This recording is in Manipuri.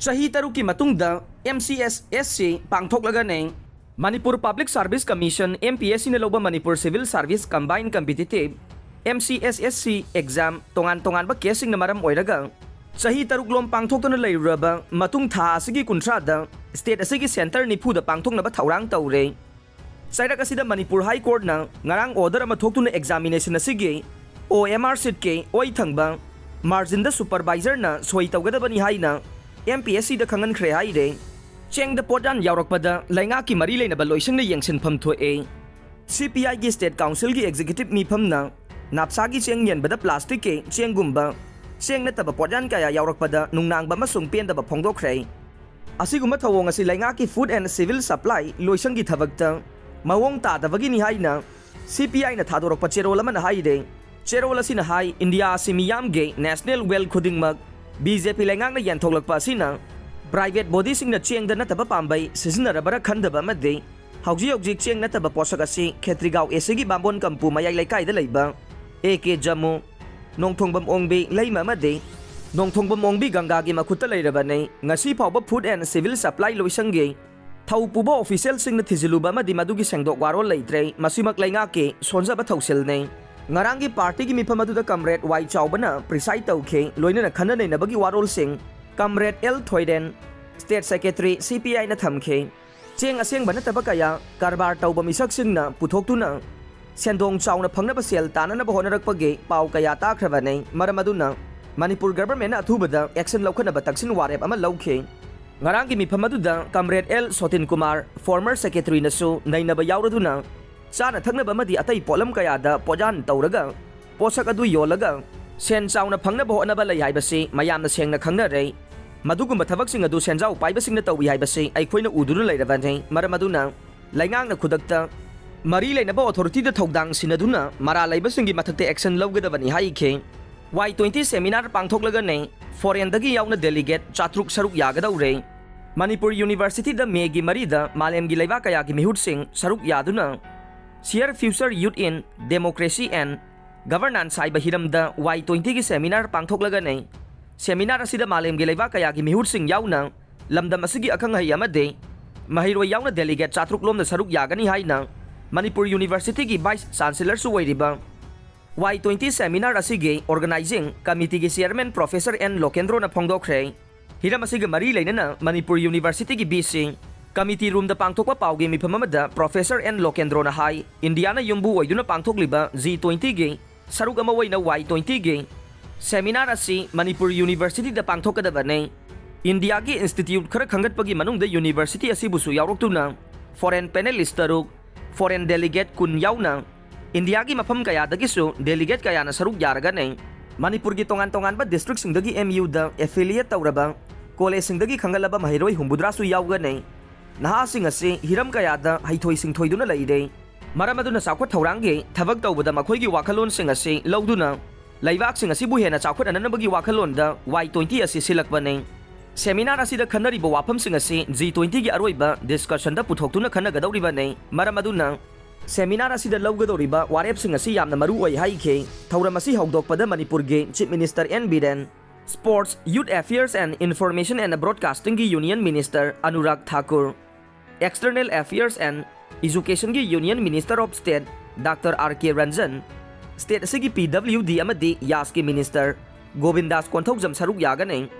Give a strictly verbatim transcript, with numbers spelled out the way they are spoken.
ꯆꯍꯤ ꯇꯔꯨꯛꯀꯤ ꯃꯇꯨꯡꯗ M C S S C ꯄꯥꯡꯊꯣꯛꯂꯒꯅꯤ꯫ Manipur Public Service Commission, M P S C ꯅ ꯂꯧꯕ Manipur Civil Service Combined Competitive, M C S S C, exam ꯇꯣꯉꯥꯟ ꯇꯣꯉꯥꯟꯕ caseꯁꯤꯡꯅ ꯃꯔꯝ ꯑꯣꯏꯔꯒ ꯆꯍꯤ ꯇꯔꯨꯛ ꯂꯣꯝ ꯄꯥꯡꯊꯣꯛꯇꯨꯅ ꯂꯩꯔꯨꯔꯕ ꯃꯇꯨꯡ, ꯊꯥ ꯑꯁꯤꯒꯤ ꯀꯨꯟꯊ꯭ꯔꯥꯗ state ꯑꯁꯤꯒꯤ centre ꯅꯤꯐꯨꯗ ꯄꯥꯡꯊꯣꯛꯅꯕ ꯊꯧꯔꯥꯡ ꯇꯧꯔꯦ꯫ ꯆꯩꯔꯛ ꯑꯁꯤꯗ Manipur High Courtꯅ ꯉꯔꯥꯡ order ꯑꯃ ꯊꯣꯛꯇꯨꯅ examination ꯑꯁꯤꯒꯤ O M R sheetꯀꯤ ꯑꯣꯏ ꯊꯪꯕ marginꯗ supervisorꯅ ꯁꯣꯏ ꯇꯧꯒꯗꯕꯅꯤ ꯍꯥꯏꯅ M P S Cꯗ ꯈꯪꯍꯟꯈ꯭ꯔꯦ ꯍꯥꯏꯔꯦ꯫ ꯆꯦꯡꯗ ꯄꯣꯠꯌꯥꯟ ꯌꯥꯎꯔꯛꯄꯗ ꯂꯩꯉꯥꯛꯀꯤ ꯃꯔꯤ ꯂꯩꯅꯕ ꯂꯣꯏꯁꯪꯅ ꯌꯦꯡꯁꯤꯟꯐꯝ ꯊꯣꯛꯑꯦ꯫ C P Iꯒꯤ state councilꯒꯤ executive ꯃꯤꯐꯝꯅ ꯅꯥꯞꯁꯥꯒꯤ ꯆꯦꯡ ꯌꯦꯟꯕꯗ plasticꯀꯤ ꯆꯦꯡꯒꯨꯝꯕ ꯆꯦꯡ ꯅꯠꯇꯕ ꯄꯣꯠꯌꯥꯟ ꯀꯌꯥ ꯌꯥꯎꯔꯛꯄꯗ ꯅꯨꯡꯅꯥꯡꯕ ꯑꯃꯁꯨꯡ ꯄꯦꯟꯗꯕ ꯐꯣꯡꯗꯣꯛꯈ꯭ꯔꯦ꯫ ꯑꯁꯤꯒꯨꯝꯕ ꯊꯧꯑꯣꯡ ꯑꯁꯤ ꯂꯩꯉꯥꯛꯀꯤ Food and Civil Supply ꯂꯣꯏꯁꯪꯒꯤ ꯊꯕꯛꯇ ꯃꯑꯣꯡ ꯇꯥꯗꯕꯒꯤꯅꯤ ꯍꯥꯏꯅ C P Iꯅ ꯊꯥꯗꯣꯔꯛꯄ ꯆꯦꯔꯣꯜ ꯑꯃꯅ ꯍꯥꯏꯔꯦ꯫ ꯆꯦꯔꯣꯜ ꯑꯁꯤꯅ ꯍꯥꯏ, ꯏꯟꯗꯤꯌꯥ ꯑꯁꯤ ꯃꯤꯌꯥꯝꯒꯤ national wealth ꯈꯨꯗꯤꯡꯃꯛ B J P ꯂꯩꯉꯥꯛꯅ ꯌꯦꯟꯊꯣꯛꯂꯛꯄ ꯑꯁꯤꯅ private bodyꯁꯤꯡꯅ ꯆꯦꯡꯗ ꯅꯠꯇꯕ ꯄꯥꯝꯕꯩ ꯁꯤꯖꯤꯟꯅꯔꯕꯔꯥ ꯈꯟꯗꯕ ꯑꯃꯗꯤ ꯍꯧꯖꯤꯛ ꯍꯧꯖꯤꯛ ꯆꯦꯡ ꯅꯠꯇꯕ ꯄꯣꯠꯁꯛ ꯑꯁꯤ ꯈꯦꯇ꯭ꯔꯤꯒꯥꯎ A Cꯒꯤ ꯕꯥꯝꯕꯣꯟ ꯀꯝꯄꯨ ꯃꯌꯥꯏ ꯂꯩꯀꯥꯏꯗ ꯂꯩꯕ A K ꯖꯃꯨ, ꯅꯣꯡꯊꯣꯡꯕꯝ ꯑꯣꯡꯕꯤ ꯂꯩꯃ ꯑꯃꯗꯤ ꯅꯣꯡꯊꯣꯡꯕꯝ ꯑꯣꯡꯕꯤ ꯒꯪꯒꯥꯒꯤ ꯃꯈꯨꯠꯇ ꯂꯩꯔꯕꯅꯤ꯫ ꯉꯁꯤ ꯐꯥꯎꯕ Food and Civil Supply ꯂꯣꯏꯁꯪꯒꯤ ꯊꯧ ꯄꯨꯕ officialꯁꯤꯡꯅ ꯊꯤꯖꯤꯜꯂꯨꯕ ꯑꯃꯗꯤ ꯃꯗꯨꯒꯤ ꯁꯦꯡꯗꯣꯛ ꯋꯥꯔꯣꯜ ꯂꯩꯇ꯭ꯔꯦ꯫ ꯃꯁꯤꯃꯛ ꯂꯩꯉꯥꯛꯀꯤ ꯁꯣꯟꯖꯕ ꯊꯧꯁꯤꯜꯅꯤ꯫ ꯉꯔꯥꯡꯒꯤ partyꯒꯤ ꯃꯤꯐꯝ ꯑꯗꯨꯗ Comrade ꯋꯥꯏ ꯆꯥꯎꯕꯅ preside ꯇꯧꯈꯤ꯫ ꯂꯣꯏꯅꯅ ꯈꯟꯅ ꯅꯩꯅꯕꯒꯤ ꯋꯥꯔꯣꯜꯁꯤꯡ Comrade L ꯊꯣꯏꯔꯦꯟ, state secretary C P Iꯅ ꯊꯝꯈꯤ꯫ ꯆꯦꯡ ꯑꯁꯦꯡꯕ ꯅꯠꯇꯕ ꯀꯌꯥ ꯀꯔꯕꯥꯔ ꯇꯧꯕ ꯃꯤꯁꯛꯁꯤꯡꯅ ꯄꯨꯊꯣꯛꯇꯨꯅ ꯁꯦꯟꯗꯣꯡ ꯆꯥꯎꯅ ꯐꯪꯅꯕ ꯁꯦꯜ ꯇꯥꯅꯅꯕ ꯍꯣꯠꯅꯔꯛꯄꯒꯤ ꯄꯥꯎ ꯀꯌꯥ ꯇꯥꯈ꯭ꯔꯕꯅꯤ꯫ ꯃꯔꯝ ꯑꯗꯨꯅ Manipur governmentꯅ ꯑꯊꯨꯕꯗ action ꯂꯧꯈꯠꯅꯕ ꯇꯛꯁꯤꯟ ꯋꯥꯔꯦꯞ ꯑꯃ ꯂꯧꯈꯤ꯫ ꯉꯔꯥꯡꯒꯤ ꯃꯤꯐꯝ ꯑꯗꯨꯗ Comrade L ꯁꯣꯇꯤꯟ ꯀꯨꯃꯥꯔ, former secretaryꯅꯁꯨ ꯅꯩꯅꯕ ꯌꯥꯎꯔꯗꯨꯅ ꯆꯥꯅ ꯊꯛꯅꯕ ꯑꯃꯗꯤ ꯑꯇꯩ ꯄꯣꯠꯂꯝ ꯀꯌꯥꯗ ꯄꯣꯠꯌꯥꯟ ꯇꯧꯔꯒ ꯄꯣꯠꯁꯛ ꯑꯗꯨ ꯌꯣꯜꯂꯒ ꯁꯦꯟ ꯆꯥꯎꯅ ꯐꯪꯅꯕ ꯍꯣꯠꯅꯕ ꯂꯩ ꯍꯥꯏꯕꯁꯤ ꯃꯌꯥꯝꯅ ꯁꯦꯡꯅ ꯈꯪꯅꯔꯦ꯫ ꯃꯗꯨꯒꯨꯝꯕ ꯊꯕꯛꯁꯤꯡ ꯑꯗꯨ ꯁꯦꯟꯖꯥꯎ ꯄꯥꯏꯕꯁꯤꯡꯅ ꯇꯧꯏ ꯍꯥꯏꯕꯁꯤ ꯑꯩꯈꯣꯏꯅ ꯎꯗꯨꯅ ꯂꯩꯔꯕꯅꯤ꯫ ꯃꯔꯝ ꯑꯗꯨꯅ ꯂꯩꯉꯥꯛꯅ ꯈꯨꯗꯛꯇ ꯃꯔꯤ ꯂꯩꯅꯕ authorityꯗ ꯊꯧꯗꯥꯡ ꯁꯤꯟꯅꯗꯨꯅ ꯃꯔꯥꯜ ꯂꯩꯕꯁꯤꯡꯒꯤ ꯃꯊꯛꯇ action ꯂꯧꯒꯗꯕꯅꯤ ꯍꯥꯏꯈꯤ꯫ Y twenty seminar ꯄꯥꯡꯊꯣꯛꯂꯒꯅꯤ꯫ Foreignꯗꯒꯤ ꯌꯥꯎꯅ delegate ꯆꯥꯇ꯭ꯔꯨꯛ ꯁꯔꯨꯛ ꯌꯥꯒꯗꯧꯔꯦ꯫ ꯃꯅꯤꯄꯨꯔ Universityꯗ Mayꯒꯤ ꯃꯔꯤꯗ ꯃꯥꯂꯦꯝꯒꯤ ꯂꯩꯕꯥꯛ ꯀꯌꯥꯒꯤ ꯃꯤꯍꯨꯠꯁꯤꯡ ꯁꯔꯨꯛ ꯌꯥꯗꯨꯅ Share Future Youth in Democracy and Governance ꯍꯥꯏꯕ ꯍꯤꯔꯝꯗ Y twentyꯒꯤ seminar ꯄꯥꯡꯊꯣꯛꯂꯒꯅꯤ꯫ Seminar ꯑꯁꯤꯗ ꯃꯥꯂꯦꯝꯒꯤ ꯂꯩꯕꯥꯛ ꯀꯌꯥꯒꯤ ꯃꯤꯍꯨꯠꯁꯤꯡ ꯌꯥꯎꯅ ꯂꯝꯗꯝ ꯑꯁꯤꯒꯤ ꯑꯈꯪ ꯑꯍꯩ ꯑꯃꯗꯤ ꯃꯍꯩꯔꯣꯏ ꯌꯥꯎꯅ delegate ꯆꯥꯇ꯭ꯔꯨꯛ ꯂꯣꯝꯅ ꯁꯔꯨꯛ ꯌꯥꯒꯅꯤ ꯍꯥꯏꯅ ꯃꯅꯤꯄꯨꯔ Universityꯒꯤ Vice Chancellorꯁꯨ ꯑꯣꯏꯔꯤꯕ Y twenty seminar ꯑꯁꯤꯒꯤ Organizing Committeeꯒꯤ Chairman Professor N ꯂꯣꯀꯦꯟꯗ꯭ꯔꯣꯅ ꯐꯣꯡꯗꯣꯛꯈ꯭ꯔꯦ꯫ ꯍꯤꯔꯝ ꯑꯁꯤꯒ ꯃꯔꯤ ꯂꯩꯅꯅ ꯃꯅꯤꯄꯨꯔ Universityꯒꯤ VC committee roomꯗ ꯄꯥꯡꯊꯣꯛꯄ ꯄꯥꯎꯒꯤ ꯃꯤꯐꯝ ꯑꯃꯗ Professor N ꯂꯣꯀꯦꯟꯗ꯭ꯔꯣꯅ ꯍꯥꯏ, ꯏꯟꯗꯤꯌꯥꯅ ꯌꯨꯝꯕꯨ ꯑꯣꯏꯗꯨꯅ ꯄꯥꯡꯊꯣꯛꯂꯤꯕ G twentyꯒꯤ ꯁꯔꯨꯛ ꯑꯃ ꯑꯣꯏꯅ Y twentyꯒꯤ seminar ꯑꯁꯤ ꯃꯅꯤꯄꯨꯔ Universityꯗ ꯄꯥꯡꯊꯣꯛꯀꯗꯕꯅꯤ꯫ ꯏꯟꯗꯤꯌꯥꯒꯤ institute ꯈꯔ ꯈꯟꯒꯠꯄꯒꯤ ꯃꯅꯨꯡꯗ university ꯑꯁꯤꯕꯨꯁꯨ ꯌꯥꯎꯔꯛꯇꯨꯅ foreign panelist ꯇꯔꯨꯛ, foreign delegate ꯀꯨꯟ ꯌꯥꯎꯅ ꯏꯟꯗꯤꯌꯥꯒꯤ ꯃꯐꯝ ꯀꯌꯥꯗꯒꯤꯁꯨ delegate ꯀꯌꯥꯅ ꯁꯔꯨꯛ ꯌꯥꯔꯒꯅꯤ꯫ ꯃꯅꯤꯄꯨꯔꯒꯤ ꯇꯣꯉꯥꯟ ꯇꯣꯉꯥꯟꯕ districtꯁꯤꯡꯗꯒꯤ MUꯗ affiliate ꯇꯧꯔꯕ collegeꯁꯤꯡꯗꯒꯤ ꯈꯟꯒꯠꯂꯕ ꯃꯍꯩꯔꯣꯏ ꯍꯨꯝꯐꯨꯇꯔꯥꯁꯨ ꯌꯥꯎꯒꯅꯤ꯫ ꯅꯍꯥꯁꯤꯡ ꯑꯁꯤ ꯍꯤꯔꯝ ꯀꯌꯥꯗ ꯍꯩꯊꯣꯏ ꯁꯤꯡꯊꯣꯏꯗꯨꯅ ꯂꯩꯔꯦ꯫ ꯃꯔꯝ ꯑꯗꯨꯅ ꯆꯥꯎꯈꯠ ꯊꯧꯔꯥꯡꯒꯤ ꯊꯕꯛ ꯇꯧꯕꯗ ꯃꯈꯣꯏꯒꯤ ꯋꯥꯈꯜꯂꯣꯟꯁꯤꯡ ꯑꯁꯤ ꯂꯧꯗꯨꯅ ꯂꯩꯕꯥꯛꯁꯤꯡ ꯑꯁꯤꯕꯨ ꯍꯦꯟꯅ ꯆꯥꯎꯈꯠꯍꯟꯅꯕꯒꯤ ꯋꯥꯈꯜꯂꯣꯟꯗ Y twenty ꯑꯁꯤ ꯁꯤꯜꯂꯛꯄꯅꯤ꯫ Seminar ꯑꯁꯤꯗ ꯈꯟꯅꯔꯤꯕ ꯋꯥꯐꯝꯁꯤꯡ ꯑꯁꯤ G twentyꯒꯤ ꯑꯔꯣꯏꯕ discussionꯗ ꯄꯨꯊꯣꯛꯇꯨꯅ ꯈꯟꯅꯒꯗꯧꯔꯤꯕꯅꯤ꯫ ꯃꯔꯝ ꯑꯗꯨꯅ seminar ꯑꯁꯤꯗ ꯂꯧꯒꯗꯧꯔꯤꯕ ꯋꯥꯔꯦꯞꯁꯤꯡ ꯑꯁꯤ ꯌꯥꯝꯅ ꯃꯔꯨ ꯑꯣꯏ ꯍꯥꯏꯈꯤ꯫ ꯊꯧꯔꯝ ꯑꯁꯤ ꯍꯧꯗꯣꯛꯄꯗ ꯃꯅꯤꯄꯨꯔꯒꯤ Chief Minister N Biren, Sports, Youth Affairs and Information and Broadcastingꯒꯤ Union Minister Anurag Thakur, External Affairs and Educationꯒꯤ Union Minister of State Doctor R K Ranjan, state ꯑꯁꯤꯒꯤ PWD ꯑꯃꯗꯤ YASꯀꯤ Minister ꯒꯣꯕꯤꯟꯗꯥꯁ ꯀꯣꯟꯊꯧꯖꯝ ꯁꯔꯨꯛ ꯌꯥꯒꯅꯤ꯫